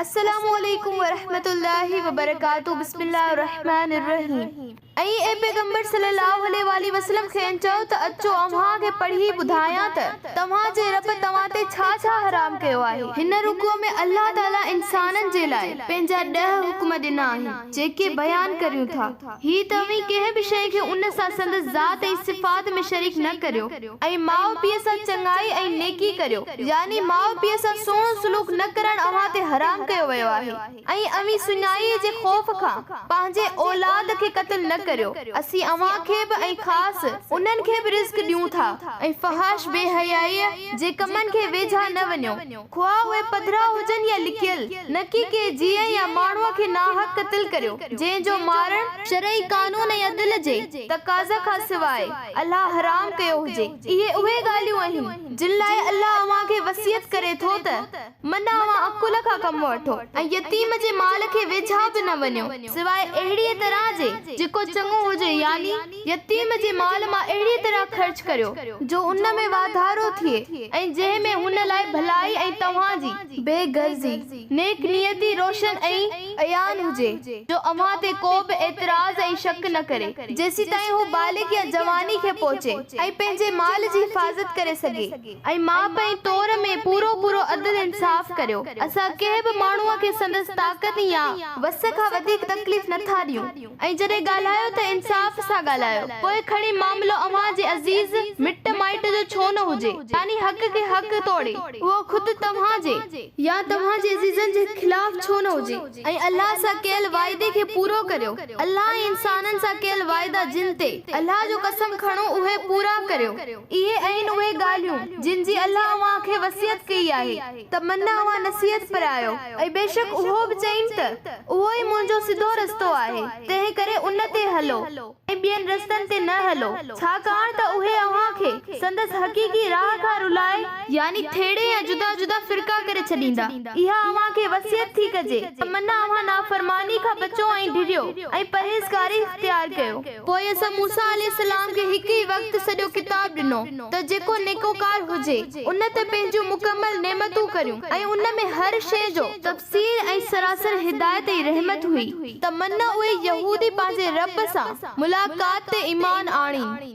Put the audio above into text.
السلام عليڪم ورحمة الله وبرڪاته بسم الله الرحمٰن الرحيم ۽ اي پيغمبر صلي الله عليه واٰله وسلم کين چئو ته اچو اوهان کي پڙهي ٻڌايان ته توهان جي رب توهان تي ڇا ڇا حرام ڪيو آهي. هن رڪوع ۾ الله تعالي انسانن جي لاء پنهنجا ڏهه حڪم ڏنا آهن جيڪي بيان ڪريون ٿا. هي ته اوهين ڪنهن به شيء کي ان سان سندس ذات ۽ صفات ۾ شريڪ نه ڪريو. ۽ ماء پيء سان چڱائي ۽ نيڪي ڪريو، يعني ماء پيء سان سهڻو سلوڪ نه ڪرڻ اوهان تي حرام ڪيو ويو آهي، ۽ اوهين سڃائيء جي خوف کان پنهنجي اولاد کي قتل نه ڪريو، اسين اوهان کي به ۽ خاص انهن کي به رزق ڏيون ٿا. ۽ فحاش بي حيائيء جي ڪمن کي ويجها نه وڃو، خواه اهي پڌرا هجن يا لڪيل، نڪي ڪنهن جيء يا ماڻهوء کي ناحق قتل ڪريو، جنهن جو مارڻ، شرعي قانون ۽ عدل جي تقاضا کان سواء، الله حرام ڪيو هجي. اهي اهي ڳالهيون آهن، جن لاء الله اوهان کي وصيت ڪري ٿو ته، من اوهان عقل کان ڪم وٺو ۽ يتيم جي مال کي ويجها به نه وڃو، سواء اهڙيء طرح جي، جيڪو چڱو هجي، يعني يتيم جي مال مان اهڙيء طرح خرچ ڪريو، جو ان ۾ واڌارو ٿئي ۽ جنهن ۾ هن لاء ڀلائي ۽ توهان جي، بي غرضي، نيڪ نيتي روشن ۽ عيان هجي، جو اوهان تي ڪو به اعتراض ۽ شڪ نه ڪري، جيسيتائين هو بالغ يا جواني کي پهچي ۽ پنهنجي مال جي حفاظت ڪري سگهي ۽ ماپ ۽ تور ۾ پورو پورو عدل انصاف ڪريو. اسان ڪنهن به ماڻهوء کي سندس طاقت يا وس کان وڌيڪ تڪليف نه ٿا ڏيون ۽ جڏهن ڳالهايو ته انصاف سان ڳالهايو، پوء کڻي معاملو اوهان جي عزيز، مٽ مائٽ جو ڇو نه هجي، يعني حق کي حق توڙي اهو خود توهان جي. يا توهان جي عزيزن جي خلاف ڇو نه هجي ۽ الله سان ڪيل واعدي کي پورو ڪريو، الله ۽ انسانن سان ڪيل واعدا جن تي، الله جو قسم کڻو اهي پورا ڪريو، اهي آهن اهي ڳالهيون جن جي الله اوهان کي وصيت ڪئي آهي ته من اوهان نصيحت پرايو ۽ بيشڪ اهو به چئين ته اهو ئي منهنجو سڌو رستو آهي تنهن ڪري ان تي هلو. ۽ ٻين رستن تي نه هلو، ڇاڪاڻ ته اهي اوهان کي سندس حقيقي راهه کان رلائي، يعني ٿيڙي يا جدا جدا فرقا ڪري ڇڏيندا. اها اوهان کي وصيت ٿي ڪجي ته من اوهان نافرماني کان بچو ۽ ڊريو ۽ پرهيزگاري اختيار ڪيو. پوء اسان موسيٰ عليه السلام کي هڪ ئي وقت سڄو ڪتاب ڏنو ته جيڪو نيڪوڪار هجي ان تي پنهنجون مڪمل نعمتون ڪريون ۽ ان ۾ هر شيء جو تفصيل ۽ سراسر هدايت ۽ رحمت هئي ته من اهي يهودي پنهنجي رب سان ملاقات تي ايمان آڻين.